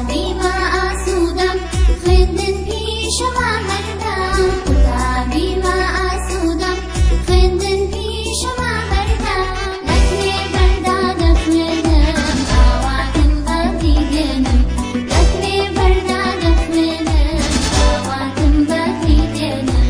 قوتابیمە ئاسوودەم خوێندن پیشەمە هەردەم قوتابیمە ئاسوودەم خوێندن پیشەمە هەردەم لەکوێ بەردا دەخوێنم ئاواتم بەدی دێنم لەکوێ بەردا دەخوێنم ئاواتم بەدی دێنم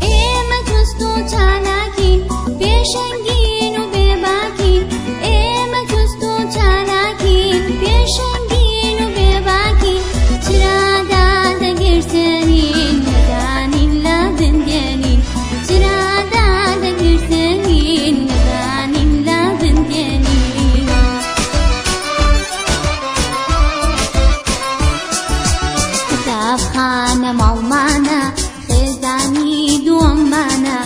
ئێمە چوست و چالاکین پێشەنگین و بێباکین ئێمە چوست و چالاکین پێشەنگین و بێباکین چرادا دەگرسێنین نەزانین لە بندێنین چرادا دەگرسێنین نەزانین لە بندێنین. قوتابخانە ماڵمانە خێزانی دووەممانە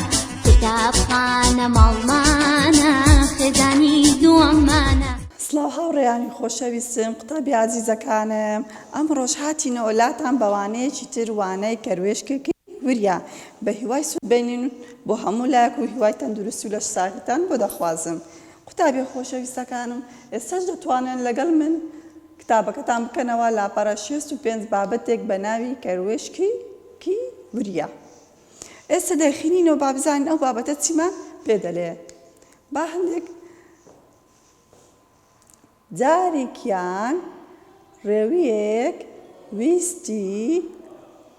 قوتابخانە ماڵمانە خێزانی دووەممانە. سڵاو هاوڕێیانی خۆشەویستم قوتابی ئازیزەکانم ئەمڕۆش هاتینەوە لاتان بە وانەیەکی تر وانەی کەروێشکێکی وریا بە هیوای سوود بینین بۆ هەموو لایەک و هیوای تەندروستی و لەش ساغیتان بۆ دەخوازم قوتابیە خۆشەویستەکانم ئێستاش دەتوانن لەگەڵ من کتابەکەتان بکەنەوە لاپەڕە 65 بابەتێک بە ناوی کەروێشکی کی وریا. ئێستا دەیخینینەوە با بزانین ئەو بابەتە چیمان پێ دەلێ. با هەندێک جارێکیان ڕێویەک ویستی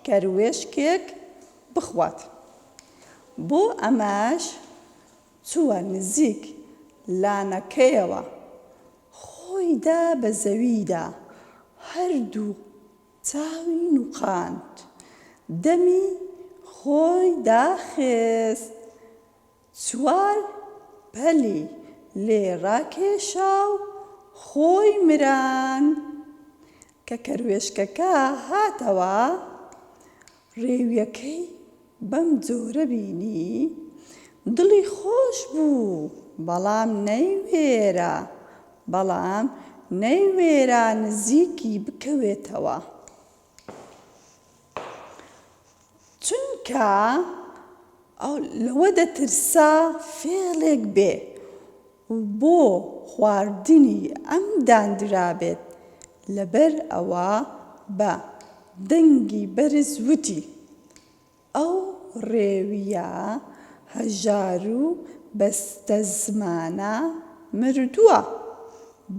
کەروێشکێک بخوات. بۆ ئەمەش چووە نزیک لانەکەیەوە خۆی دا بە زەویدا، هەردوو چاوی نوقاند، دەمی خۆی داخست، چوار پەلی لێ ڕاکێشا و خۆی مراند. کە کەروێشکەکە هاتەوە، ڕێویەکەی بەم جۆرە بینی، دڵی خۆش بوو، بەڵام نەیوێرا، بەڵام نەیوێرا نزیکی بکەوێتەوە، چونکە ئەو لەوە دەترسا فێڵێک بێ و بۆ خواردنی ئەم داندرابێت، لەبەر ئەوە بە دەنگی بەرز وتی، ئەو ڕێوییە هەژار و بەستەزمانە مردووە،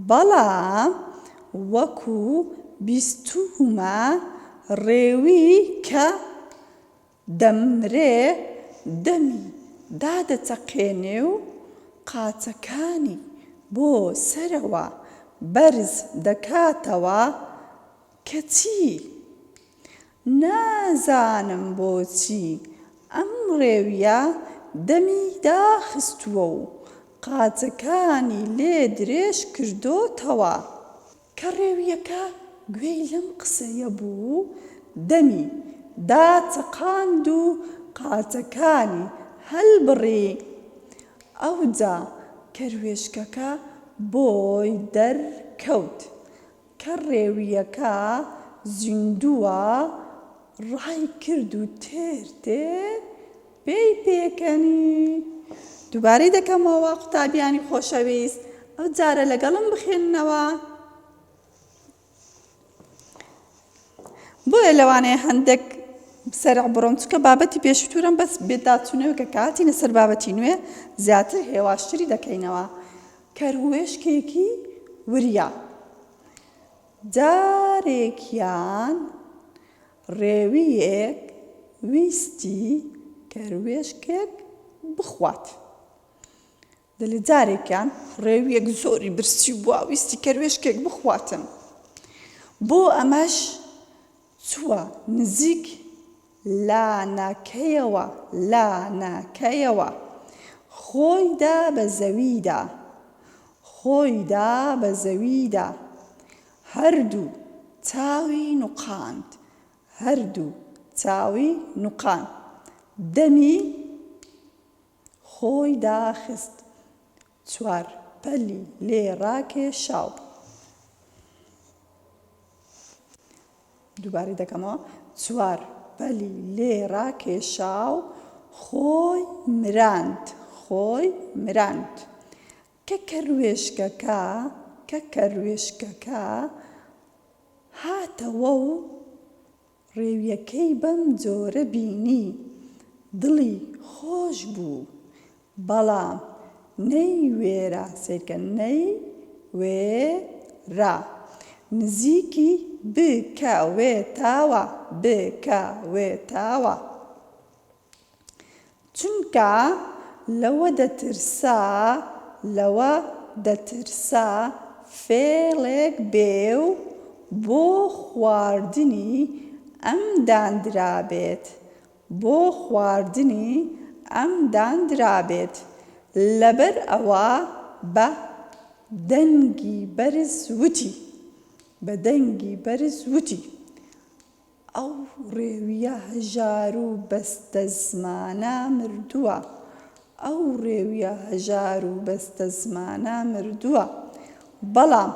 بەڵام وەکو بیستوومە ڕێوی کە دەمرێ دەمی دادەچەقێنێ و قاچەکانی بۆ سەرەوە بەرز دەکاتەوە، کەچی نازانم بۆچی ئەم ڕێویە دەمی داخستووە و قاچەکانی لێ درێژ کردۆتەوە. کە ڕێویەکە گوێی لەم قسەیە بوو، دەمی داچەقاند و قاچەکانی هەلبڕی. ئەوجا کەروێشکەکە بۆی دەرکەوت کە ڕێویەکە زیندووە، ڕایکرد و تێر تێر پێی پێکەنی. دووبارەی دەکەمەوە قوتابیانی خۆشەویست ئەو جارە لەگەڵم بخێننەوە. بۆیە لەوانەیە هەندێک سەرع بڕۆم چونکە بابەتی پێشووترم بەس بێداچوونەوە کە کاتینە سەر بابەتی نوێ زیاتر هێواشتری دەکەینەوە. کەروێشکێکی وریا. جارێکیان ڕێوییەک ویستی کەروێشکێک بخوات. دەلێ جارێکیان ڕێوییەک زۆری برسی بووە ویستی کەروێشکێک بخواتن. بۆ ئەمەش چووە نزیک لانەکەیەوە، لانەکەیەوە، خۆی دا بە زەویدا، خۆی دا بە زەویدا، هەردوو چاوی نوقاند، هەردوو چاوی نوقاند، دەمی خۆی داخست، چوار پەلی لێ ڕاکێشا و. دووبارەی دەکەمەوە، چوار پەلی لێ ڕاکێشا و خۆی مراند، خۆی مراند. کە کەروێشکەکە. کە کەروێشکەکە هاتەوە و ڕێویەکەی بەم جۆرە بینی دڵی خۆش بوو، بەڵام نەیوێرا، سەیرکە نەی وێ را، نزیکی بکەوێتەوە، بکەوێتەوە. چونکە لەوە دەترسا، لەوە دەترسا فێڵێک بێ و بۆ خواردنی ئەم داندرابێت، بۆ خواردنی ئەم داندرابێت، لەبەر ئەوە بە دەنگی بەرز وتی، بە دەنگی بەرز وتی. ئەو ڕێویە هەژار و بەستەزمانە مردووە ئەو ڕێویە هەژار و بەستەزمانە مردووە بەڵام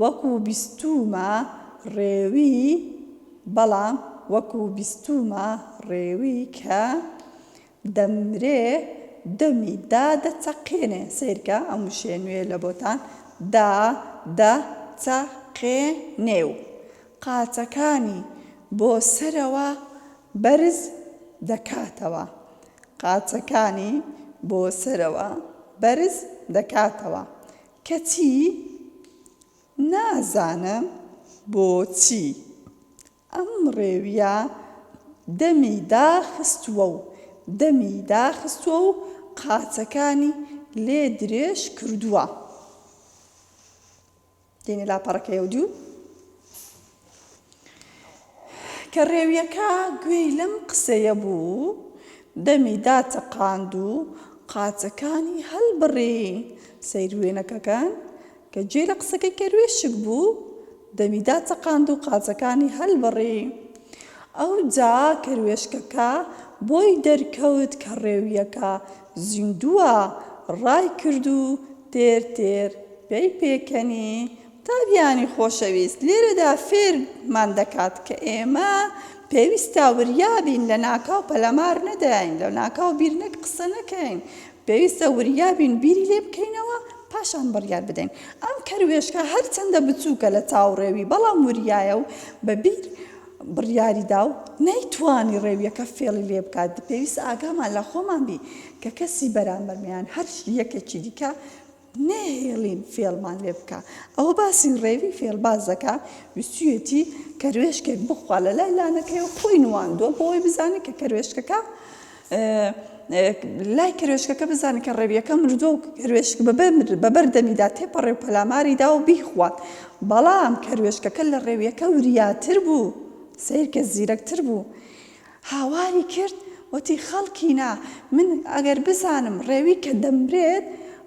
وەکو بیستوومە ڕێوی بەڵام وەکو بیستوومە ڕێوی کە دەمرێ دەمی دادەچەقێنێ سەیرکە ئەم وشەیە نوێیە لە بۆتان دا دە چە قێ نێ و قاچەکانی بۆ سەرەوە بەرز دەکاتەوە قاچەکانی بۆ سەرەوە بەرز دەکاتەوە کەچی نازانم بۆچی ئەم ڕێویە دەمی داخستووە و دەمی داخستووە و قاچەکانی لێ درێژ کردووە. دێنە لاپەڕەکەی ئەو دوو. کە ڕێویەکە گوێی لەم قسەیە بوو، دەمی داچەقاند و قاچەکانی هەڵبڕی. سەیر وێنەکەکەن. کە گوێی لە قسەکەی کەروێشک بوو، دەمی داچەقاند و قاچەکانی هەلبڕی. ئەوجا کەروێشکەکە بۆی دەرکەوت کە ڕێوییەکە زیندووە، ڕایکرد و تێر تێر پێی پێکەنی. قوتابیانی خۆشەویست، لێرەدا فێرمان دەکات کە ئێمە پێویستە وریا بین، لەناکاو پەلامار نەدەین، لەناکاو بیر نەک قسە نەکەین، پێویستە وریا بین بیری لێ بکەینەوە پاشان بڕیار بدەین. ئەم کەروێشکە هەرچەندە بچووکە لە چاو ڕێوی بەڵام وریایە و بە بیر بڕیاری دا و نەیتوانی ڕێویەکە فێڵی لێ بکات. پێویستە ئاگامان لە خۆمان بی کە کەسی بەرامبەرمان هەر یەکێکی دیکە نەهێڵین فێڵمان لێ بکا. ئەوە باسی ڕێوی فێڵباز دەکا ویستویەتی کەروێشکێک بخوا لە لای لانەکەیەوە خۆی نواندووە بۆ ئەوەی بزانێت کە کەروێشکەکە لای کەروێشکەکە بزانێت کە ڕێویەکە مردووە و کەروێشک بە بەر دەمیدا تێپەڕێ و پەلاماری دا و بیخوات بەڵام کەروێشکەکە لە ڕێویەکە وریاتر بوو سەیرکە زیرەکتر بوو هاواری کرد وتی خەڵکینە من ئەگەر بزانم ڕێوی کە دەمرێت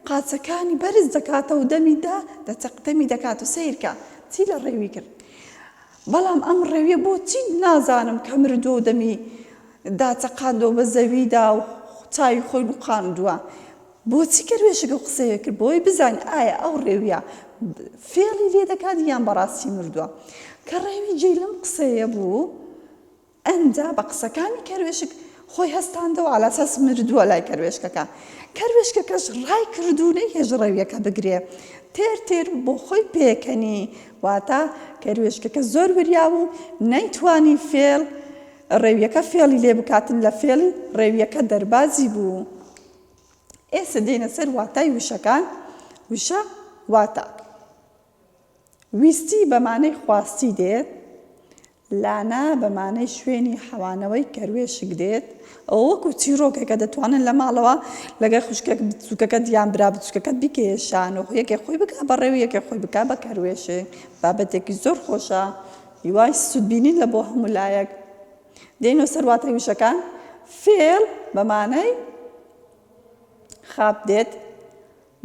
قاچەکانی بەرز دەکاتەوە و دەمی دا دەچەق دەمی دەکات و سەیرکە چی لە ڕێوی کرد بەڵام ئەم ڕێویە بۆچی نازانم کە مردووە و دەمی داچەقاندووە بە زەویدا و چاوی خۆی نوقاندووە بۆچی کەروێشک ئەو قسەیە کرد بۆی بزانین ئایا ئەو ڕێویە فێڵی لێ دەکات یان بەڕاستی مردووە کە ڕێوی جێی لەم قسەیە بوو ئەنجا بە قسەکانی کەروێشک خۆی هەستاندەوە عەلاساس مردووە لای کەروێشکەکە. کەروێشکەکەش ڕای کرد و نەیهێشت ڕێویەکە بگرێ. تێر تێر بۆ خۆی پێکەنی. واتە کەروێشکەکە زۆر وریا بوو، نەیتوانی فێڵ ڕێویەکە فێڵی لێ بکاتن لە فێڵی ڕێویەکە دەربازی بوو. ئێستا دێینە سەر واتای وشەکان. وشە واتا. ویستی بە مانای خواستی دێت، لانە بە مانای شوێنی حەوانەوەی کەروێشک دێت، ئەوە وەکو چیڕۆکێکە دەتوانن لە ماڵەوە لەگەڵ خوشکە بچووکەکەت یان برا بچووکەکەت بیکەیە شانۆ، یەکێک خۆی بکا بە ڕێو یەکێک خۆی بکا بە کەروێشک، بابەتێکی زۆر خۆشە، هیوای سوودبینین لە بۆ هەموو لایەک. دێینەوە سەر واتای وشەکان، فێڵ بە مانای خاپ دێت،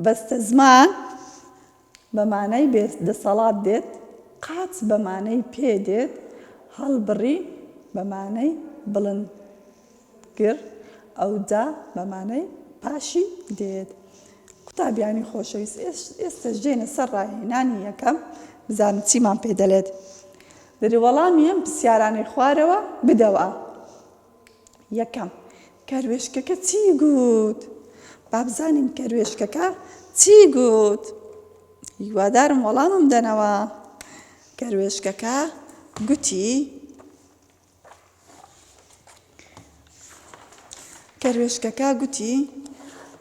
بەستەزمان بە مانای بێ دەسەڵات دێت، قاچ بە مانای پێ دێت، هەڵبڕی بە مانای بڵند گر، ئەوجا بە مانای پاشی دێت. قوتابیانی خۆشەویست ئێستەش دێینە سەر ڕاهێنانی یەکەم بزانم چیمان پێ دەلێت. دەرێ وەڵامی ئەم پرسیارانەی خوارەوە بدەوە. یەکەم، کەروێشکەکە چی گوت؟ با بزانین کەروێشکەکە چی گوت؟ هیوادارم وەڵامم دەنەوە. کەروێشکەکە گوتی. کەروێشکەکە گوتی،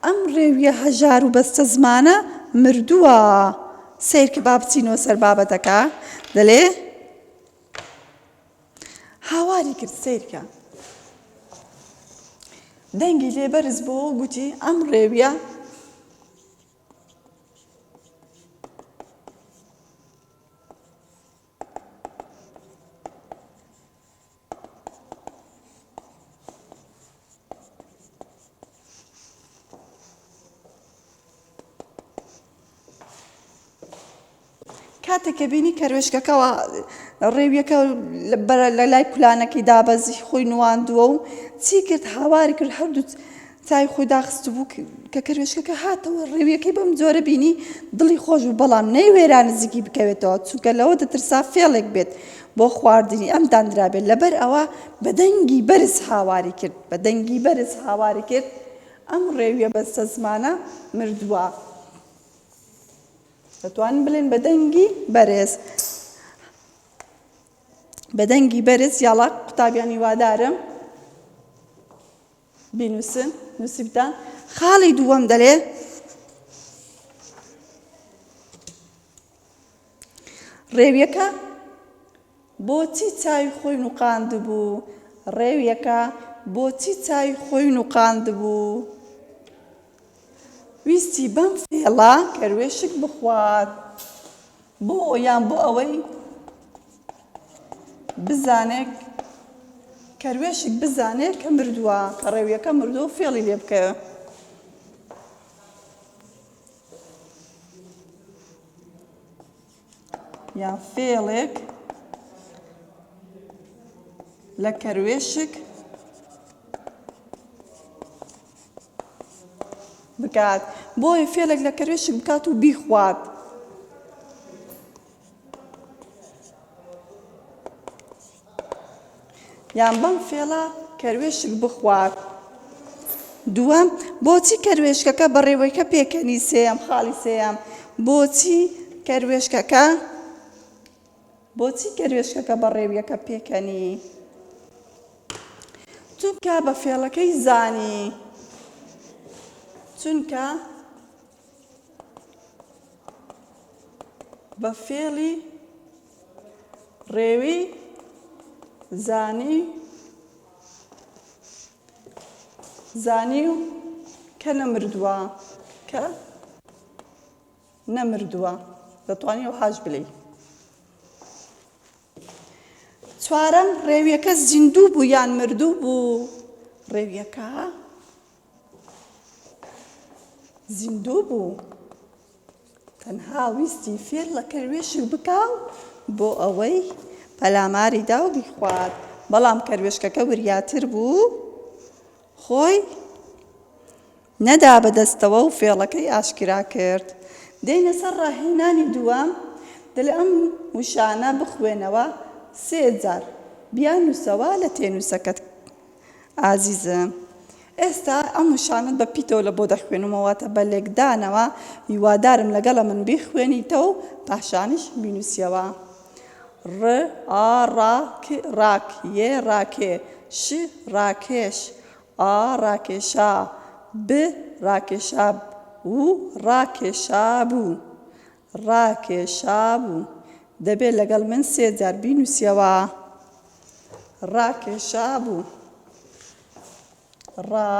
ئەم ڕێویە هەژار و بەستەزمانە مردووە. سەیرکە با بچینەوە سەر بابەتەکە. دەلێ هاواری کرد سەیرکە. دەنگی لێ بەرز بۆ گوتی ئەم ڕێویە کاتێک کە بینی کەروێشکەکەەوە ڕێویەکە لە لای کولانەکەی دابەزی خۆی نواندووە و چی کرد هاواری کرد هەردوو چاوی خۆی داخستبوو کە کەروێشکەکە هاتەوە ڕێویەکەی بەم جۆرە بینی دڵی خۆش بوو بەڵام نەیوێرا نزیکی بکەوێتەوە چونکە لەوە دەترسا فێڵێک بێت بۆ خواردنی ئەم دانرابێت لەبەر ئەوە بە دەنگی بەرز هاواری کرد بە دەنگی بەرز هاواری کرد ئەم ڕێویە بەستە زمانە مردووە دەتوانن بڵێن بە دەنگی بەرز بە دەنگی بەرز یاڵا قوتابیان هیوادارم بینوسن نوسیبتان خاڵی دووەم دەلێ ڕێویەکە بۆچی چاوی خۆی نوقاندبوو ڕێویەکە بۆچی چاوی خۆی نوقاندبوو ویستی بەم فێڵە کەروێشک بخوات بۆ یان بۆ ئەوەی بزانێت کەروێشک بزانێت کە مردووە کە ڕێویەکە مردووە و فێڵی لێ بکەوێ. یان فێڵێک لە کەروێشک بکات بۆیە فێڵێک لە کەروێشک بکات و بیخوات. یان بەم فێڵە کەروێشک بخوات. دووەم، بۆچی کەروێشکەکە بە ڕێوەکە پێکەنی؟ سێیەم، خاڵی سێیەم، بۆچی کەروێشکەکە بۆچی کەروێشکەکە بە ڕێویەکە پێکەنی؟ چونکە بە فێڵەکەی زانی. چونکە بە فێڵی ڕێوی زانی زانی و کە نەمردووە کە نەمردووە دەتوانی ئەوهاش بلێی. چوارەم، ڕێویەکە زیندوو بوو یان مردوو بوو؟ ڕێویەکە زیندوو بوو. تەنها ویستی فێڵ لە کەروێشک بکا و بۆ ئەوەی پەلاماری دا و بیخوات، بەڵام کەروێشکەکە وریاتر بوو خۆی نەدا بە دەستەوە و فێڵەکەی ئاشکرا کرد. دێینە سەر ڕاهێنانی دووەم، دەلێ ئەم وشانە بخوێنەوە سێ جار بیاننووسەوە لە تێنووسەکەت. ئازیزم ئێستا ئەم وشانەت بە پیتەوە لە بۆ دەخوێنمەوە واتە بە لێکدانەوە هیوادارم لەگەڵە من بیخوێنیتەوە و پاشانیش بینوسیەوە ڕ ئا ڕا ک ڕاک ی ڕاکێ ش ڕاکێش ئا ڕاکێشا ب ڕاکێشاب و ڕاکێشابوو ڕاکێشابوو دەبێ لەگەڵ من سێ جار بینوسیەوە. ڕاکێشابوو. ڕا.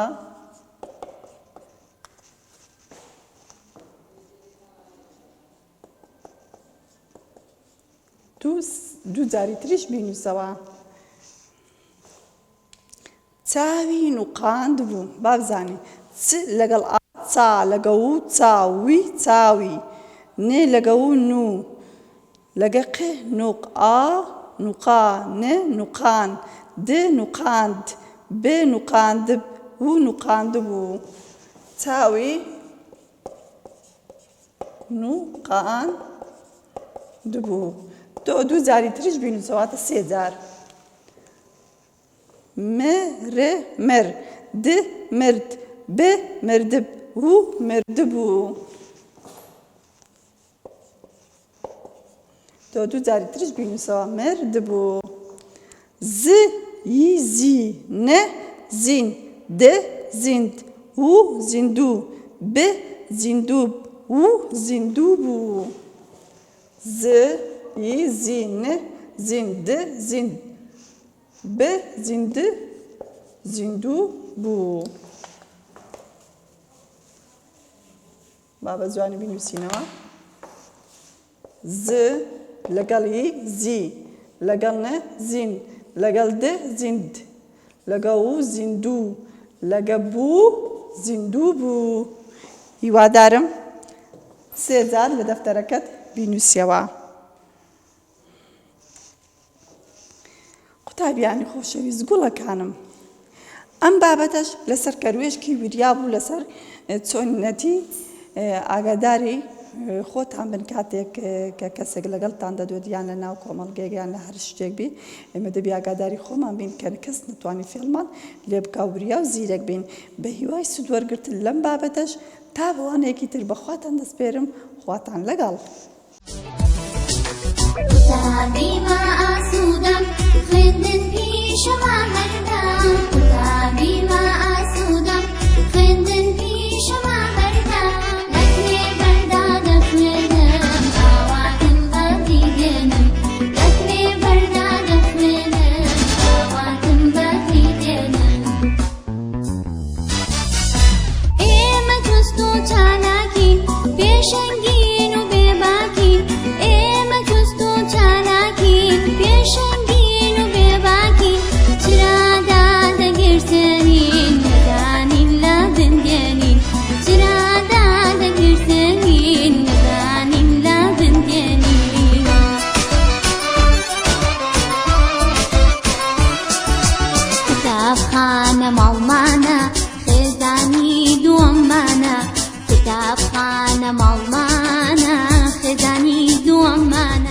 دوو جاری تریش بینوسەوە. چاوی نوقاندبوو. با بزانین چ لەگەڵ ئا چا لەگە و چا وی چاوی نێ لەگە و نوو لەگە ق نوق ئا نوقا ن نوقان د نوقاند ب نوقاندب و نوقاندبوو چاوی نوقان دبوو تۆ دوو جاری تریش بینوسە واتە سێ جار. م ر مر د مرد ب مردب و مردبوو. تۆ دوو جاری ترش بینوسەوە مردبوو. ز ی زی ن زین د زیند و زیندوو ب زیندوو و زیندوو بوو. ز ی زی ن زین د زیند ب زیند زیندوو بوو. با بە جوانی بینووسینەوە. ز لەگەڵ ی زی لەگەڵ ن زین لەگەڵ د زیند لەگە و زیندوو لەگە بوو زیندوو بوو. هیوادارم سێ جار لە دەفتەرەکەت بینووسیەوە. قوتابیانی خۆشەویست گوڵەکانم ئەم بابەتەش لەسەر کەروێشکی وریا بوو لەسەر چۆنەتی ئاگاداری خۆتان بن کاتێک کە کەسێک لەگەڵتان دەدوێت یان لە ناو کۆمەڵگەیەک یان لە هەر شتێک بی ئێمە دەبی ئاگاداری خۆمان بین کە کەس نتوانانی فێڵمان لێ بکا و وریا و زیرەک بین بە هیوای سوود وەرگرتن لەم بابەتەش تا بەوانەیەکی تر بەخواتان دەسپێرم خواتان لەگەڵ. قوتابیمە ئاسوودەم خوێندن پیشەمە هەردەم قوتابیمە ئاسوودەم خوێندن پیشەمە هەردەم لە کوێ بەردا دەخوێنم ئاواتم بەدی دێنم لە کوێ بەردا دەخوێنم ئاواتم بەدی دێنم ئێمە چوست و چالاکین پێشەنگین و بێباکین ئێمە چوست و چالاکین پێشەنگین و بێباکین چرادا دەگرسێنین نەدانین لە بندێنین چرادا دەگرسێنین نەدانین لە بندێنین. قوتابخانە ماڵمانە خێزانی دووەممانە قوتابخانە ماڵمانە خێزانی دووەممانە.